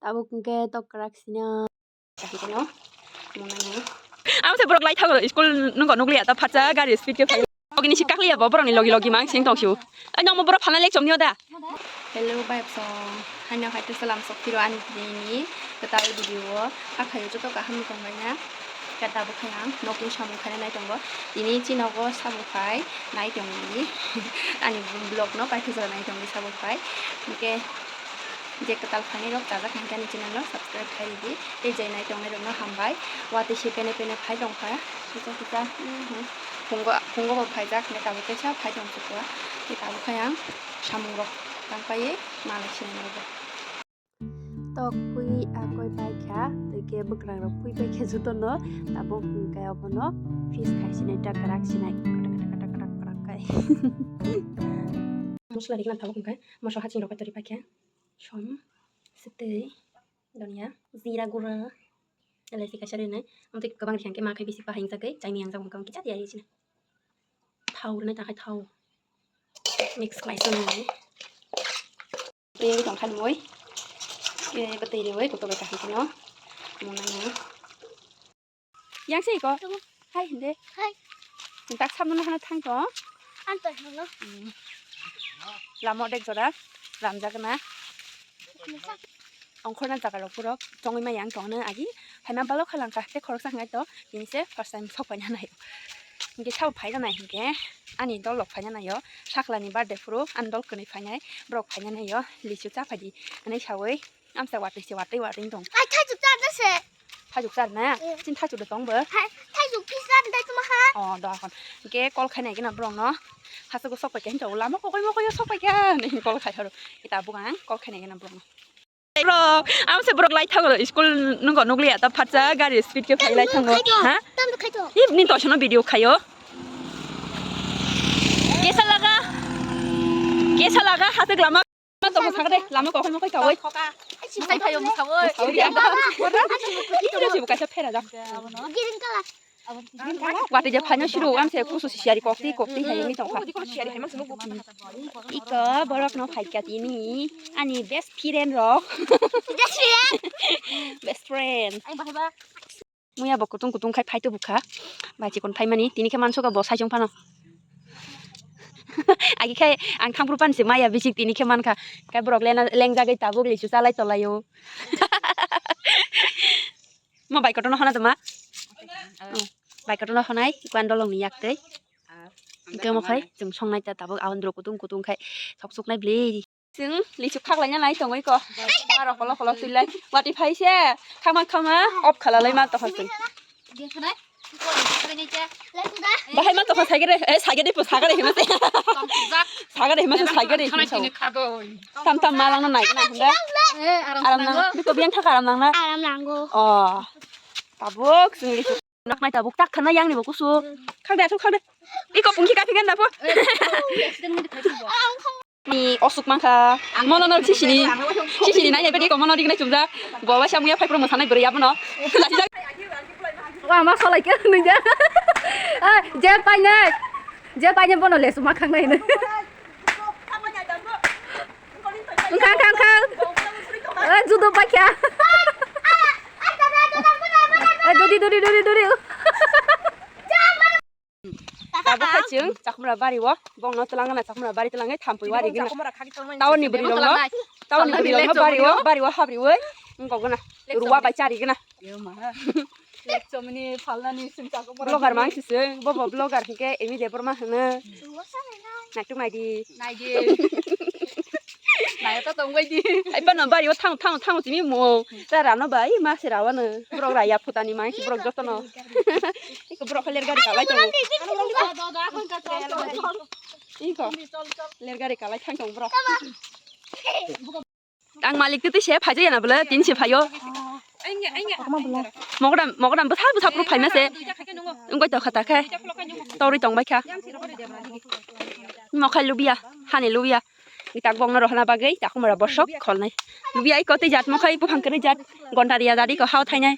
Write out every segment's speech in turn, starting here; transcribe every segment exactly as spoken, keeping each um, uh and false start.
Tabuk hwnkhe tok kwrak sina. Ang se borok lai thago school nungko nukliya ta phatsa gari speed khe phai. Ogini si kakliya bo borokni logi logi mang sing tongsiu. Ai nokmo borok phalna lek chomni oda. Hello bai song. Haino hai tesa lam sok phiro ani tini kwtal video o. Hakhayo joto kaham tongbaina. Khe tabuk khai ang nokni samung khaina nai tongo. Tini chinogo sabo khai nai tongni. Ani vlog no paithago nai tongni sabo khai. Hwnkhe je kwtal phainai rok chajak hwnkhe ani channel no subscribe khai ridi. Tei je nai tongnai rok no hambai. Watwi se pene pene phai tongkha. Kisa kisa, hmm, phungo, phungo bo phaijak hwnkhe tabuk kaisa phai tongkha. Tei tabuk khai ang samung rok tang paiwi malai sinai rok. Tok pui akoi paikha, tei khe bwkrang rok pui paikha jotono, tabuk hwnkhe obono freeze khai sinai, dak kwrak sinai, kwrak kwrak kwrak kwrak kwrak khai. Mosla rikna tabuk hwnkhe, mosla haching rok bai tori paikha, som, swtwi, donia, jira gura, elaichi kaisa rinai, amtwi kwbang rikha hwnkhe ma khai bisi bahai wngjagwi, chaini yangjak hwnkhe kicha tiyari sinai. Thao rwnai ta khai thao mix khlai sinai. Twi tong kha mui. Twi bo twi riwi kutuk bai kaham kheno. Mung nang nang. Yang se iko. Hai hinde. Hai. Tak samno hana thang to. An to hano. Hmm. Lama dek jora. Lamjak na. Ongkhorna jaga rok borok chongwi maya ang tongno agi. Haima balok khalangkha tei khoroksa hwnkhai to. Tini se first time sok paina nai. Hingke sabo phaina nai hingke. Ani dol rok phaina naio. Sakla ni birthday phuru. Ani dol kwnwi phainai. Borok phaina naio. Lisu cha phaidi. Ani sawi. Amsa watwi se watwi watwi tong. Hai, thaichuk char da se. Thaichuk char na? Eh. Chin thaichuk da tong bo. Hai, thaichuk pis char dai tuma ha. Oh, da kon. Ke kol khainai gina borok no. Hasa go sok pai khe hinto lama kokoi mokoi sok pai khe. Ni kol khai horo. Ita bugang kol khainai gina borok no. Borok, amsa borok lai thago school nungko nukliya ta phatsa gari speed ke phai lai thango. Khaito. Ha? Tam khaito. Ib ni to sono video khayo. Kesa laga. Kesa laga hasa lama. Lama tongkha sakde, lama kokoi mokoi kawai. Sai phayo mokawai. Kawai ya. Ito si bukaisa phera jak. Green color. Wati je phaino siru, ang se kusu siyari kokti, kokti hai ni tongkha. Iko borok no phaikya tini, ani best friend rok. Best friend. Best friend. Muya bo kutung kutung khai phai tubukha. Bai chikon phaimani tini khe mansuka bo saichung phano. Agi khai ang thangphru pan se maya bisik tini khe mankha. Khai borok lena lengjagwi tabuk lisu chalai tolaio. Mo bai kotorno hana toma. Bai kotorno hanai kuan dolongni yaktwi. Hingke mo khai chwng songnai ta tabuk aondro kutung kutung khai sok suknai bli. Chwng lisu khaklaina nai tongwi ko. Aro kolo kolo twilai. Wati phai se. Khama khama off khalalai ma tokha chwng. Bahai ma tokha sagere. Eh, sagere po sagere hima se. Sagere hima se sagere hima se. Tam tam malang na nai na hunda. Aram nang. Biko biang thaka aram nang na. Aram nango. Oh. Tabuk chwng lisu. Naknai tabuk tak khana yang ni bo kusu. Khang de, asuk khang de. Iko pungki kapi gan da po. Ni osuk mangkha. Mono no sisini. Sisini nai nai bedi ko mono dik nai chumjak. Bo wa samuya phai pro mosanai beri abono. Wa ma solai ke nung ja. Ah, je pai nai. Je pai nai bono lesu ma khang nai. Khang khang khang. Eh, judo pakya. Eh, duri duri duri duri. Tabuk khai chwng Chakhumra bari o, bongno twlang gana Chakhumra bari twlang gai thampui wari gana. Town ni bwrwi rok no, town ni bwrwi rok no bari o, bari o habri oi, wngkok gana. Ruwa bai chari gana. Lekchomni phalnani sing Chakhumra. Vlogger mang sising, bo bo vlogger hingke Emi Debbarma hwno. Naituk naidi. Naidi. Nai ta tongbai di. Ai pano bari o thang thang thang simi mo. Ta rano bai ma se rawano. Borok raya phutani mang si borok jotono. Iko borok ler gari kalai tongo. Iko ler gari kalai thang tong borok. Ang malik twi twi se phaijak ya na bwle, tin se phaio. Mogodam, mogodam bwsa bwsa phuru phaima se. Wngoi tokha ta khe. Torwi tongbai kha. Mokhai lubiya, hani lubiya. Ni tak bongno rohna bagwi, tak mora bosok kholnai. Lubiya iko tei jat mokhai buphang kwrwi jat. Gondaria jat iko hao thainai.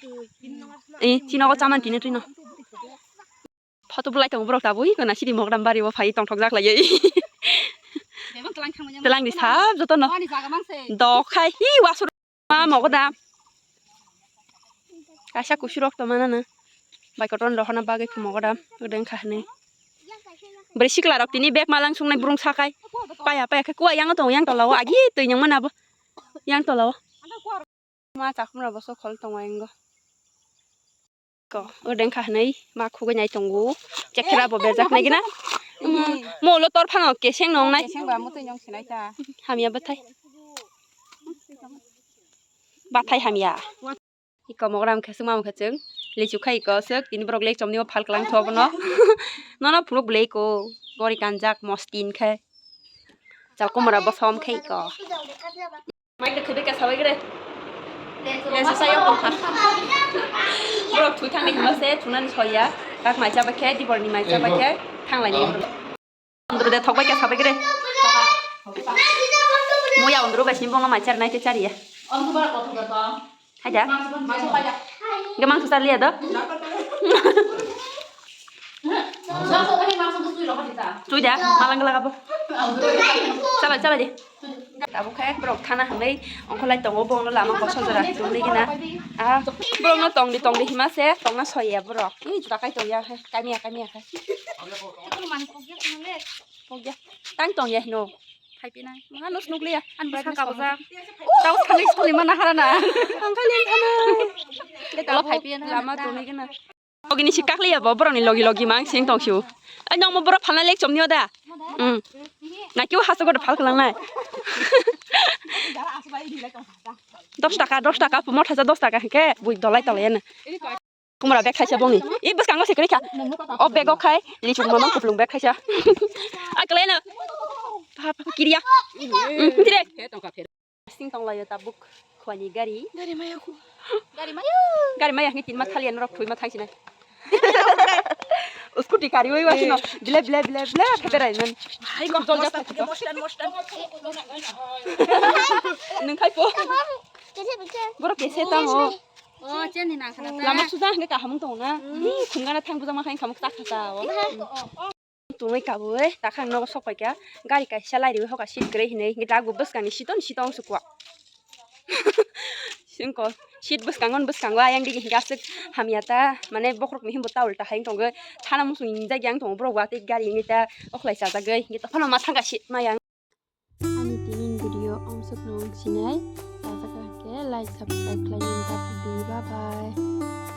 Eh, chinogo chaman tini twino. Photo bulai tongo borok tabuk, iko na sidi mogram bari o phai tongthok jak lai. Telang di sab joto no. Dokhai hi wasur. Ma mogo da. Kaisa kusurok to manana. Bai koton rohorna bagwi kumogo da. Odeng kha hwnwi. Bwrwi sikla rok tini bag malang sungnai brung sakai. Paya paya khe kuwa yang tong yang tolao agi twi nyang mana bo. Yang tolao. Ma chakhumra boso khol tongo ingo. Ko, odeng kha hwnwi ma khugui nai tongo. Chekhera bo berjak nai gina. Mo ulo tor phano keseng nong nai. Keseng ba mutui nong sinai ta. Hamya bathai. Bathai hamya. Iko mogram khe sung mam khe chwng. Lichu khai iko suk. Tini borok lek chomni o phal klang tho bono. Nono phunuk blei ko. Gori kanjak mostin khe. Chal kumura bosom khai iko. Mai de khebe ka sabai gre. Lensa sayo ko kha. Borok thui thangni hima se thunani soya. Kak mai chaba khe, diborni mai chaba khe, thanglai ni. Ondro de thokbai ka sabai gre. Moya ondro bai sini bongo mai char nai te chariya. Haida. Ge mangso chaliya do. Chui da, malang laga bo. Chala, chala di. Tabuk khe borok thana hwnwi ongkholai tongo, borokno lama kosok jora tongwi gina. Ah, borokno tongdi, tongdi hima se tongna soya borok. Ni juda kai tongya khe, kamiya, kamiya khe. Pokya. Tang tongya hino. Phai pinai. Maha nus nukliya. Ani bwsa kabujak. Tau sani sani mana harana. Ang kali ang thana. Tolo phai pinai. Lama tongwi gina. Ogini si kakliya bo borokni logi logi mang sing tong siu. Ai nongmo borok phalna lek chomni oda. Hmm. Naki o haso godo phal klangnai. Dos taka, dos taka, motha sa dos taka hingke bui dolai tolai ano. Kumara bag thaisa bongni. I bwskango se kwrwi kha. O bag o khai lichuk mamang kuplung bag thaisa. Ai kalaino. Pha, pha, kiriya. Hmm, tire. Sing tong laio tabuk khwani gari. Gari maya khu. Gari maya. Gari maya hwnwi tinma thaliya norok thwima thangsinai. Scooty kariwi wasino bile bile bile bile khe berai man. Hai kok jol jak. Nung khai po. Borok kese tamo. Oh, cheni nang khana ta. Lama suda hwnwi kahamung tongo na. Khungana thang bujama khai khamuk ta khata o. Tungwi kabui takhang nogo sok paikha, gari kaisa lairiwi hoka seat kwrwi hinwi, hingke dago bwskangni seat-o ni seat-o wng sukwa. Singko seat bwskango ni bwskango ayang digi hingke aswk hamya ta, mane bokhorok ni himbo ta ulta hai wng tongo, thana muchung ni jagya wng tongo borok watwi gari hingke ta okhlai chajagwi hingke tophano ma thangka seat maya. Ani tini video amsuk nung sinai, chajak khe like, subscribe khlai ni ta pudi. Bye bye.